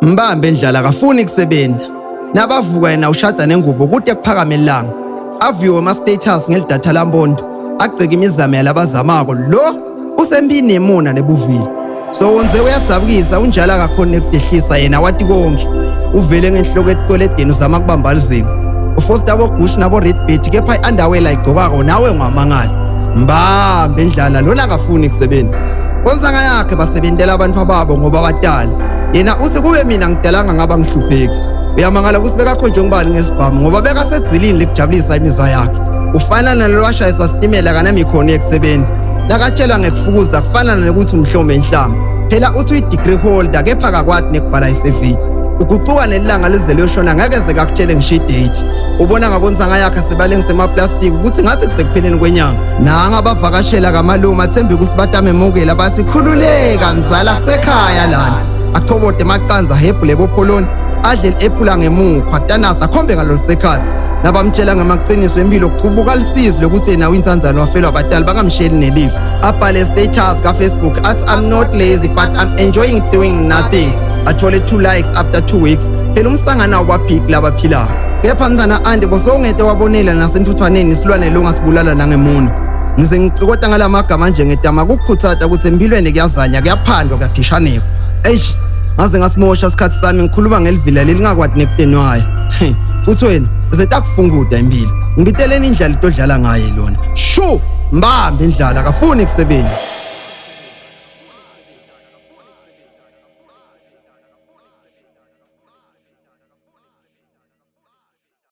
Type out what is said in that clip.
Mbambe ndlala akafuni kusebenza. Nabavuka yena ushada nengubo kude kuphakame ilanga. Aviwe ama status ngelidatha lambondo. Agceke imizamo yalabazamako lo usempini nemona nebuvile. So wonze uyadzabukisa unjalo akakhoni nekudehlisa yena wathi konke. Uvele ngenhloko etikweledeni uzama kubamba lizinga. Ufosta aboGucci nabo Red Bet kepha i-underwear ayigcokako nawe ungamangala. Mbambe indlala lona akafuni kusebenza. Konsanga yakhe basebentela abantu babo ngoba batala. Yena uthi kube mina ngidalanga ngaba ngihlupheki. Uyamangala ukuthi bekakhonjwe ngubani ngesibhamu ngoba bekasedzilini lekujabulisa imizwa yakhe. Ufana nalo washayiswa sitimela kanamikhono yekusebenza. Nakatshelwa ngekufukuza kufana nokuthi umhlome inhlamba. Phela uthi uyi-degree holder kepha akakwati nekubhala i-CV. Uguquka nelanga lize liyoshona ngeke ze kakutshele ngisho i-date. Ubona ngabonsanga yakhe sebalengise emaplastiki ukuthi ngathi kusekupheleni kwenyanga. Nanga abavakashela kamalume athembe ukuthi batamemukela bathi khululeka mzala kusekhaya lana. Achobode emacanza hebhule bopholoni adle i-ephula ngemukhwa tanasa akhombe ngalolu sekhathi nabamtshela ngamaqiniso empilo kuchubuka lisizi lokuthi yena uyinsanzane wafelwa abatali bangamsheli nelifa abhale status ka-Facebook athi I'm not lazy but I'm enjoying doing nothing athole 2 likes after 2 weeks phela umsangano awubaphiki labaphilayo kepha mntana ande bosowungete wabonela nasentuthwaneni isilwane lo ngasibulala nangemuno ngize ngicikota ngala magama nje ngedama kukukhuthaza ukuthi empilweni kuyazanya kuyaphandwa kuyaphishanekwa eish ngaze ngasimosha isikhathi sami ngikhuluma ngelivila leli ngakwadi nekutenwayo futhi wena zetakufunguda impilo ngibiteleni indlela itodlala ngaye lona shu mbambe indlala akafuni kusebenza.